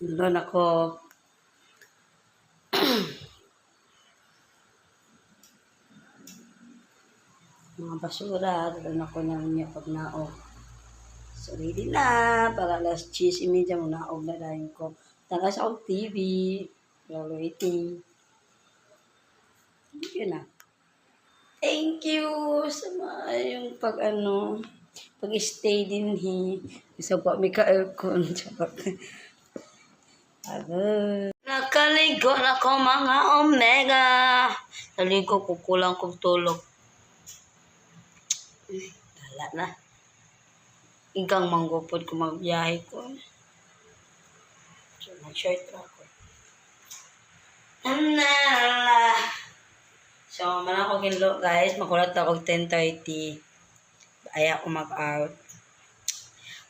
Doon ako mga basura, doon ako na niya pag naog. So, ready na. Para alas 10:30, naog na dahil ko. Tagas ako TV. While waiting. Yun na. Thank you sa mga yung pag ano, pag-stay din hi. Isa pa mi ka aircon. Charot. Agay. Nakaligo na ko, mga omega. Naligo ko, kulang kong tulog. Wala na. Igang manggupod ko magbiyahe ko. So, mag-shirt ra ako. Nala. So, man ako kinlo, guys. Makulat ako 10:30. Ayaw ko mag-out.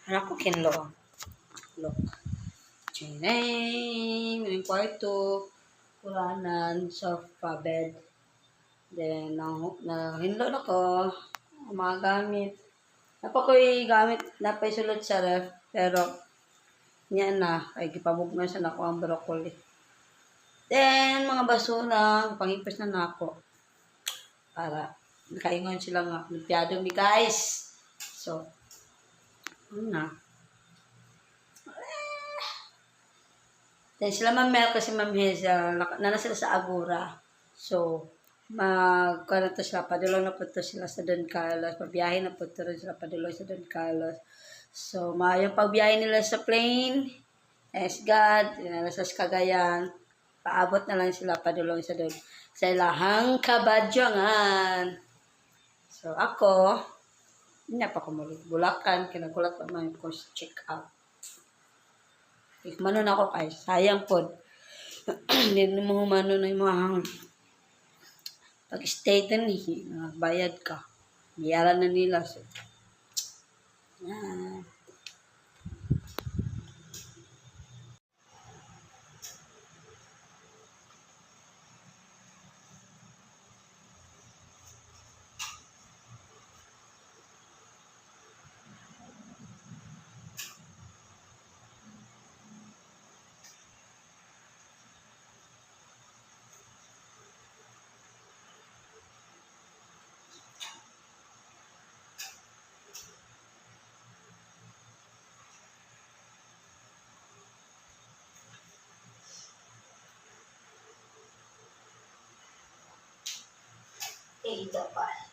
Ano ako kinlo? Look. Tiyay! Yung kwarto. Kuranan. Sofa bed. Then, na, hinlo na ko. Ang mga gamit. Napa ko'y gamit, napay sulod sa ref, pero niya na, ay gipabugno sa nako ang broccoli. Then, mga basura, pangipos na nako. Para nakaingon sila nga, limpyado mi, guys. So, ano na. Then sila Ma'am Mel kasi Ma'am Hazel, nana sila sa Agora. So, mag, ano to sila, padulong na po to sila sa Don Carlos. Pabiyahe na po to rin sila padulong sa Don Carlos. So, maayong pagbiyahe nila sa plane. Thanks God, nila sa Cagayan. Paabot na lang sila padulong sa Don sa ilahang kabadyangan. So, ako, hindi na pa ko muli. Bulakan, kinagulat pa man ko sa check out. Manon ako kay sayang pod. Hindi mo humano na yung mga pag-stay din eh, bayad ka. Bayaran na nila. So, yan. Eh, dapat.